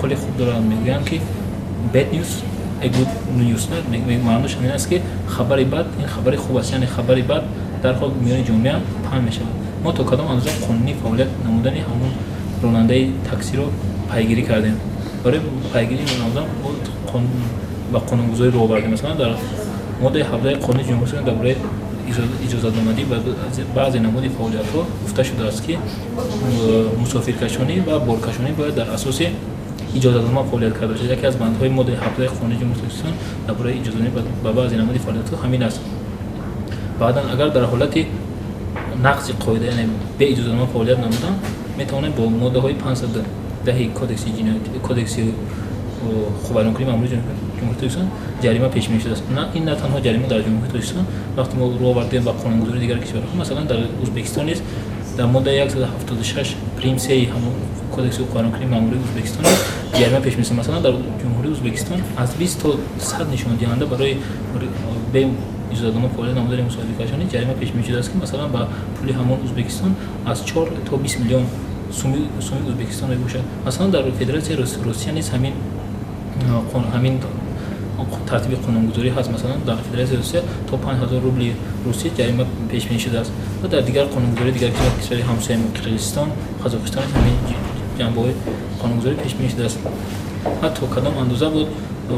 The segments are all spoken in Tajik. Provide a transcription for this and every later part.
мақоли хуб доранд, мегӯянд, ки bad news a good news. Маънош ҳамин аст, ки хабари бад ин хабари хуб аст, яъне хабари бад дарҳол миёни ҷомеа паҳн мешавад. Мо то кадом андоза қонунӣ фаъолият намудани ҳамон ронандаи таксиро пайгирӣ кардем? Барои пайгирӣ намудан ба қонунгузорӣ рӯ овардем. Масалан, дар моддаи 17 Қонуни Ҷумҳурии дар бораи иҷозатномадӣ ба баъзе намуди фаъолиятҳо гуфта шудааст, ки мусофиркашонӣ ва боркашонӣ бояд дар асоси иҷозатнома фаъолият карда бошад. Яке аз бандҳои моддаи 17 Қонуни Ҷумҳурии Тоҷикистон дар бораи иҷозатнома ба баъзе намуди фаъолиятҳо ҳамин аст. Баъдан, агар дар ҳолати нақзи қоида, яъне бе иҷозатнома фаъолият намудан, метавонем бо моддаҳои 510 кодекси ҷиноятӣ, кодекси ҳуқуқвайронкунии маъмурии Ҷумҳурии Тоҷикистон ҷарима пешбинӣ шудааст. Ин на танҳо ҷарима дар Ҷумҳурии Тоҷикистон. Вақте мо рӯ овардем ба қонунгузории дигар кишварҳо, масалан, дар Ӯзбекистон низ дар моддаи 176 прим сеи ҳамон кодекси ҳуқуқвайронкунии маъмурии Ӯзбекистон низ ҷарима пешбинӣ шудааст. Масалан, дар Ҷумҳурии Ӯзбекистон аз 20 то 100 нишондиҳанда барои бе иҷозатнома фаъолият намудани мусофиркашонӣ ҷарима пешбинӣ шудааст, ки масалан ба пули ҳамон Ӯзбекистон аз 4 то 20 миллион суми Ӯзбекистон мебошад. Масалан, дар Федератсияи Русия низ ҳамин тартиби қонунгузорӣ ҳаст. Масалан, дар Федератсияи Русия то 5000 рубли русӣ ҷарима пешбинӣ шудааст ва дар дигар қонунгузории дигар кишвари ҳамсоя, Қирғизистон, Қазоқистон, ҳамин ҷанбаҳои қонунгузорӣ пешбинӣ шудааст. Ва то кадом андоза буд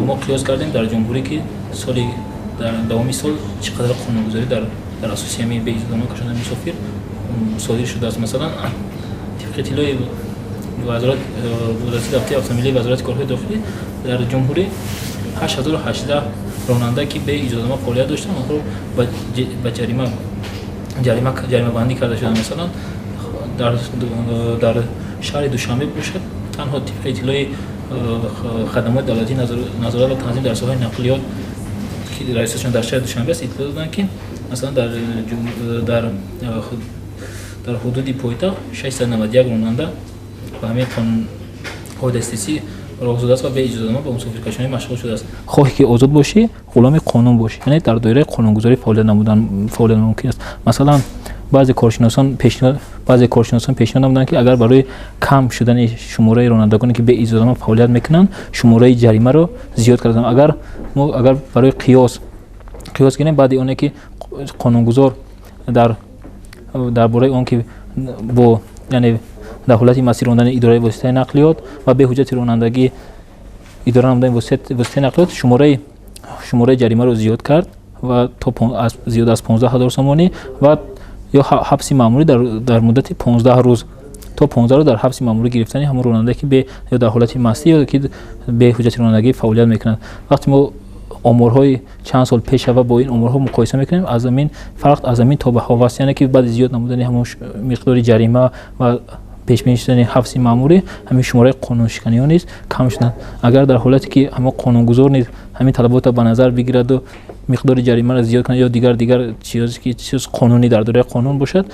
мо қиёс кардем дар ҷумҳурӣ, ки соли дар давоми сол чӣ қадар қонунгузорӣ дар асоси ҳамин беиҷозатнома кашондани мусофир содир шудааст? Масалан, тибқи иттилои вазорати давлатии автомобилии Вазорати корҳои дохилӣ, дар ҷумҳурӣ 8018 ронанда, ки бе иҷозатнома фаъолият доштанд, онҳо ба ҷаримабандӣ карда шуданд. Масалан, дар шаҳри Душанбе бошад, танҳо тибқи иттилои хадамоти давлатии назорат ва танзим дар соҳаи нақлиёт, ки раисашон дар шаҳри Душанбе аст, иттилоъ доданд, ки масалан дар ҳудуди пойтахт 691 ронанда ба ҳамин қонун қоидаи истисӣ роҳ зудааст ва бе иҷозатнома ба мусофиркашонӣ машғул шудааст. Хоҳе ки озод бошӣ, ғуломи қонун бошӣ, яъне дар доираи қонунгузорӣ фаъолият намудан фаъолият мумкин аст. Масалан, баъзе коршиносон пешниҳод намуданд, ки агар барои кам шудани шумораи ронандагоне, ки бе иҷозатнома фаъолият мекунанд, шумораи ҷаримаро зиёд карданд. Агар мо агар барои қиёс гирем, баъди оне ки қонунгузор дар бораи он ки бо, яъне дар ҳолати мастӣ рондани идораи воситаи нақлиёт ва бе ҳуҷҷати ронандагӣ идора намудани воситаи нақлиёт шумораи ҷаримаро зиёд кард ва то зиёд аз 15 000 сомонӣ ва ё ҳабси маъмурӣ дар муддати 15 рӯз, то 15 рӯз дар ҳабси маъмурӣ гирифтани ҳамон ронандае, ки ё дар ҳолати мастӣ, ё ки бе ҳуҷҷати ронандагӣ фаъолият мекунад. Вақте мо оморҳои чанд сол пешава бо ин оморҳо муқоиса мекунем, аз замин фарқ аз замин то ба ҳаво аст, яъне ки баъди зиёд намудани ҳамон миқдори ҷарима ва пешбинӣ шудани ҳабси маъмурӣ, ҳамин шумораи қонуншиканиҳо низ кам шуданд. Агар дар ҳолате ки ҳамон қонунгузор низ ҳамин талаботро ба назар бигираду миқдори ҷаримаро зиёд кунад ё дигар чизе ки чиз қонунӣ дар доираи қонун бошад,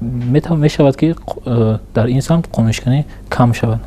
мешавад, ки дар ин самт қонуншиканӣ кам шавад.